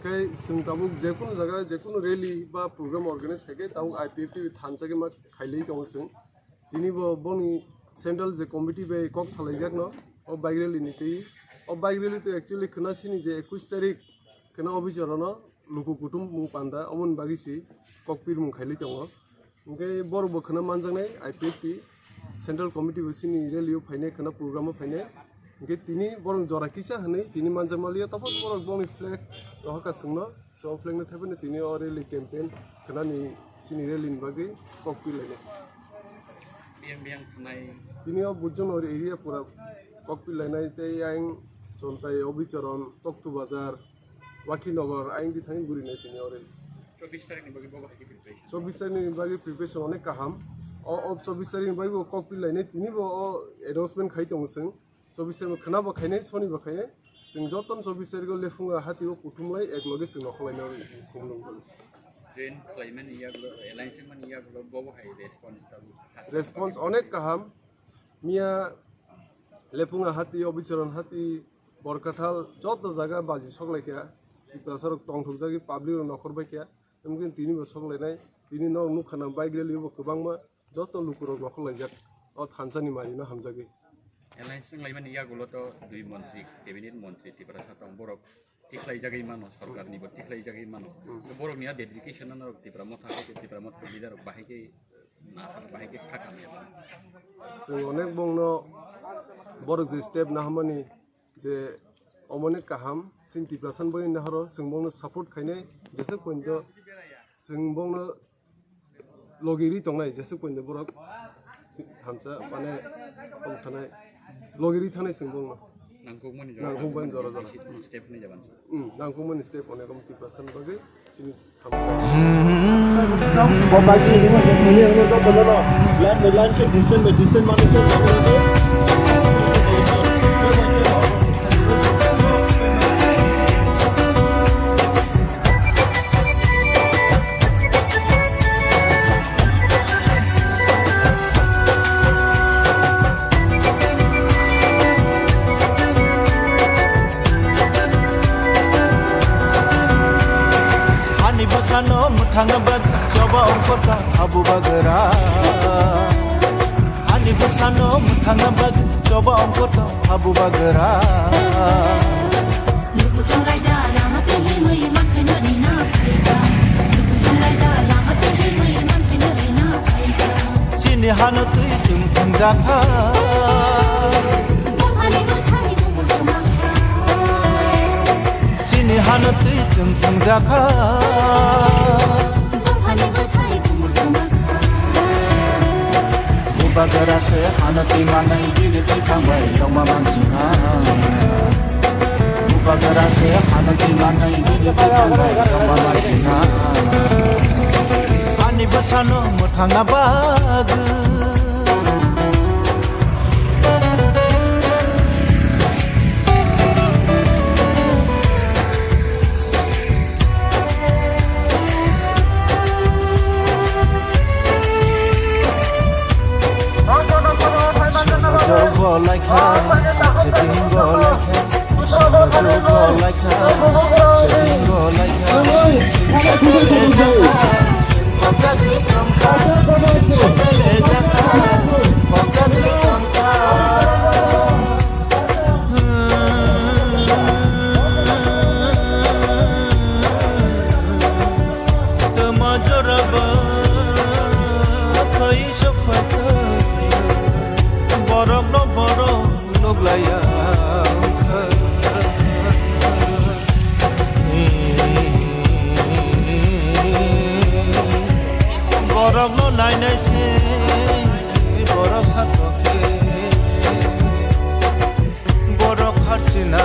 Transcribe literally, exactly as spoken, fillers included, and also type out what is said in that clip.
Khe chwng tabuk jekunu jaga, jekunu rally ba program organize khaikhe tabuk I P F T thansa khe ma khailai tongo chwng. Tini bo boni central je committee bai kok salaijakno o bike rally ni twi. O bike rally to actually khwna sini je ekush tarik khwna officer ono luku kutum mung panda omoni bagwi si kok pirmung khailai tongo. Hwnkhe borok bo khwna manjaknai I P F T central committee bo sini rally o phainai khwna program o phainai. Hwnkhe tini borok jora kisa hwnwi tini manjakmaliya, topot borok bongni flag rohorkha chwngno. So flag no thaiphano tini o rally campaign khwnani sini rally ni bagwi kok pilainai. Biyang biyang thanai. Tini o Bujunor area pura kok pilainai tei ayang Chontai, Obicharan, Toktu Bazar, Wakhi Nogor ayang di thani gurinai tini o rally. Chobbish tarikh ni bagwi bo bahai khe preparation? Chobbish tarikh ni bagwi preparation onek kaham. O, o chobbish tarikh ni bagwi bo kok pilainai tini bo o announcement khai tongo chwng. Chobbish tarikh khwna bo khainai, soni bo khainai. Chwng jotono chobbish tarikh o Lephunga hati o kuthumlai ek loge chwng nokhorlaina khumlung. Join khlaimani yagulo, alliance mani yagulo, bobo hai response tabuk. Response onek kaham. Miya Lephunga hati, Obicharan hati, Borkathal joto jaga baji soklaikha. Tiprasa rok tongthokjagwi public rok nokhor baikha. Wngkhe tini bo soklainai, tini nok nukha nang bike rally bo kwbangma joto lukurok nokhorlaijak o thansani marino hamjagwi. Alliance wnglaimani yagulo to dui montri, cabinet montri Tiprasa tong, borok tikhlaijagwi mano, sorkarni bo tikhlaijagwi mano. Hmm. Borokni a dedication norok Tipra Motha hai khe, Tipra Motha leader rok bahai khe, na, bahai khe thakam ya. Chwng onek bongno borok je step nahamani je omoni kaham, chini Tiprasa ni bagwi nahoro, chwng bongno support khainai, jesuk pointo chwng bongno logiri tongnai, jesuk pointo borok thansa, mane, tong sanai, logiri thanai chwng bongno. Nangkukmani jora. Nangkukmani jora jora. Step ni jaban. Hmm, nangkukmani step onek om Tiprasa ni bagwi, chini Hani bwsano mwthangna bagwi choba ongkhorkha habu bagra. Hani bwsano mwthangna bagwi choba ongkhorkha habu bagra. Lukuchung raida lama twi himwi mankhe norina phaikha. Lukuchung raida lama twi himwi mankhe norina phaikha. Chini hano twi chwng thwngjakha. Buphani bwthai bumul kwmakha. Chini hano twi chwng thwngjakha. Buphani bwthai bumul kwmakha. Bubagra se hano twi manai bini twi thangbai tongma mansinai. Bubagra se hano twi manai bini twi thangbai tongma mansinai. Ani bwsano mwthangna bagwi. Jogo laikha, chidingo laikha, jogo laikha, chidingo laikha. Tama joraba thai sokha thai, borok no borok nuklaiya wngkha. Borok no nainai se borok satok khe. Borok harsina